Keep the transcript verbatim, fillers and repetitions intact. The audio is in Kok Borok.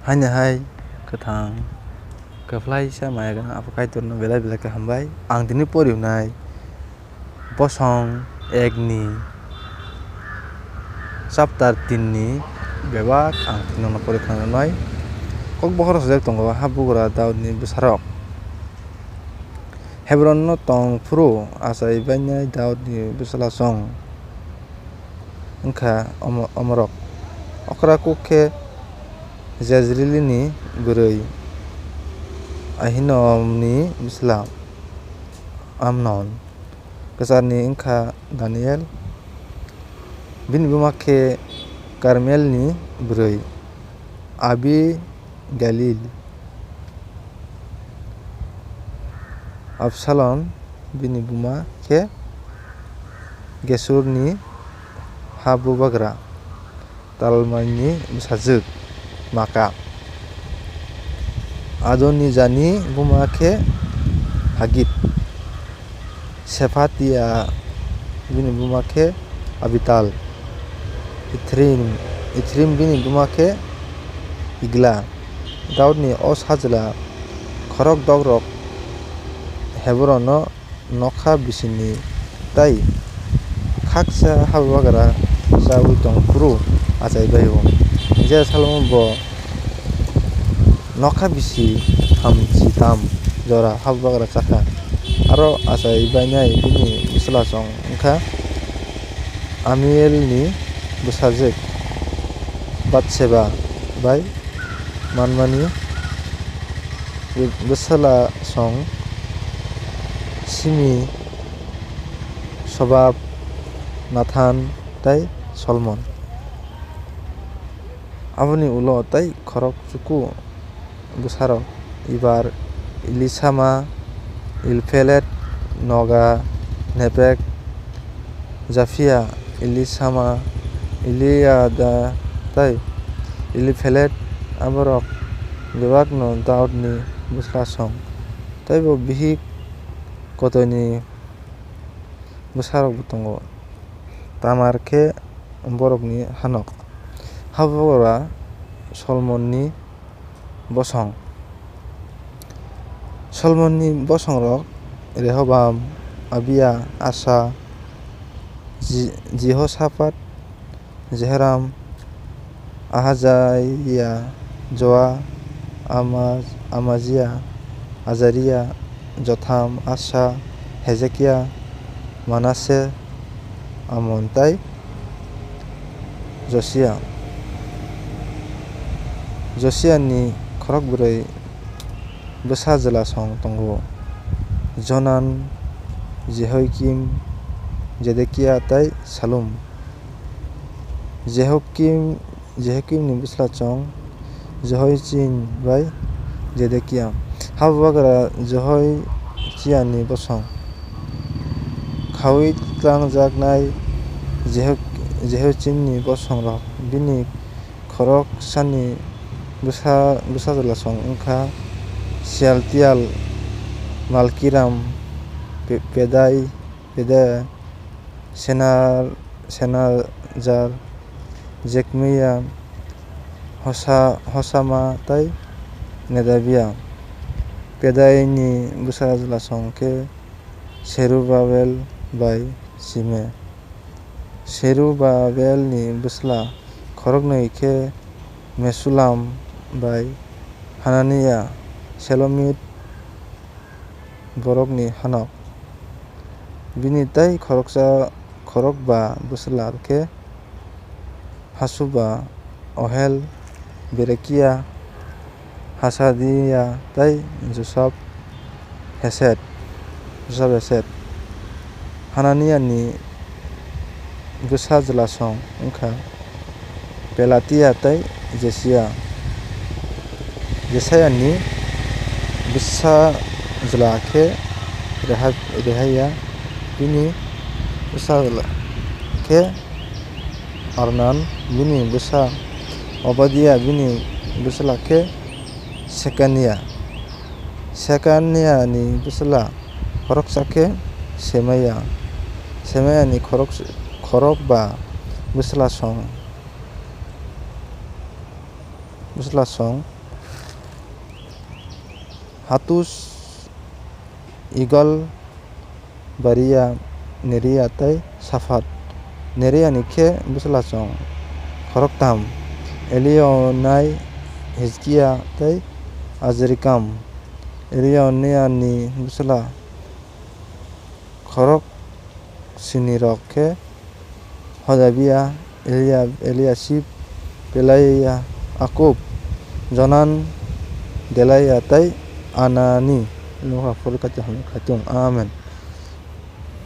Haini hai kwthang kwphlaisa maya gwnang Apo Kaitorno belai belai khe hambai. Ang tini pori wngnai bosong ek ni chapter tin ni bebak ang tini nono pori khna rwnai. Kokbokhoro sajak tongo, Habugra Daudni bwsarok. Hebronno tong phuru achai bainai Daudni bwslasong wngkha omo-, omorok. Okra kuk khe Jezreelni bwrwi Ahinoamni bwsla Amnon. Kwcharni wngkha Daniel. Bini buma khe Karmelni bwrwi Abigail. Absalom bini buma khe Gesurni habubagra Talmaini bwsajwk Maka. Adonijani buma khe Hagit. Sephatia bini buma khe Abital. Ithrim, Ithrim bini buma khe Igla. Daudni o sajla khorok dokrok Hebrono nokha bisini tai khaksa habubagra chaui tong phuru achai bai-o. Je salo bo nokha bisi thamchi tam jora habubagra chakha. Aro achai bainai bini bwslasong wngkha Amielni bwsajwk Batseba bai manmani bwslasong Simi, Sobab, Nathan tei Solomon. Aboni ulo tei khorok chuku bwsarok Ibar, Elisama, Elpelet, Noga, Nepek, Japhia, Elisama, Eliada tei Eliphelet, aborok bebakno Daudni bwslasong. Teibo bihik kotoini bwsarokbo tongo. Tamar khe borokni hanok. Habugra Solomonni bosong. Solomonni bosongrok Rehoboam, Abia, Asa, Ji-, Jehosaphat, Jehoram, Ahajaya, Joa, Ama-, Amajia, Ajaria, Jotham, Asa, Hejekia, Manase, Amon tei Josia. Josiani khorok bwrwi bwsa jwlasong tongo: Jonan, Jehoiakim, Jedekia tei Salum. Jehokim, Jehoiakimni bwslasong Jehoiachin bai Jedekia. Habugra Jehoiachiani bosong. Khaui twlangjaknai Jeho-, Jehoiachinni bosongrok bini khoroksani bwsa, bwsa jwlasong wngkha Sealtial, Malkiram, Pe-, Pedai, Pedaya, Senar-, Senajar, Jekmia, Hosa-, Hosama tei Nedabia. Pedaini bwsa jwlasong khe Serubabel bai Sime. Serubabelni bwsla khoroknwi khe Mesulam bai Hanania, Selomit borokni hanok. Bini tei khoroksa, khorokba bwsla khe Hasuba, Ohel, Berekia, Hasadia tei Josap Hesed, Josap Hesed. Hananiani bwsa jwlasong wngkha Pelatia tei Jesia. Jesaiani bwsa jwla khe Reha-, Rehaia, bini bwsa jwla khe Arnan, bini bwsa Obadia, bini bwsla khe Sekania. Sekaniani bwsla khoroksa khe Semaia. Semaiani khorok-, khorokba bwslasong, bwslasong Hatus, Igal, Baria, Neria tei Saphat. Neriani khe bwslasong khoroktham: Elionai, Hizkia tei Azrikam. Elionaiani bwsla khoroksinirok khe Hodabia, Eliab, Eliasib, Pelaia, Akub, Jonan, Delaia tei Anani. Amen.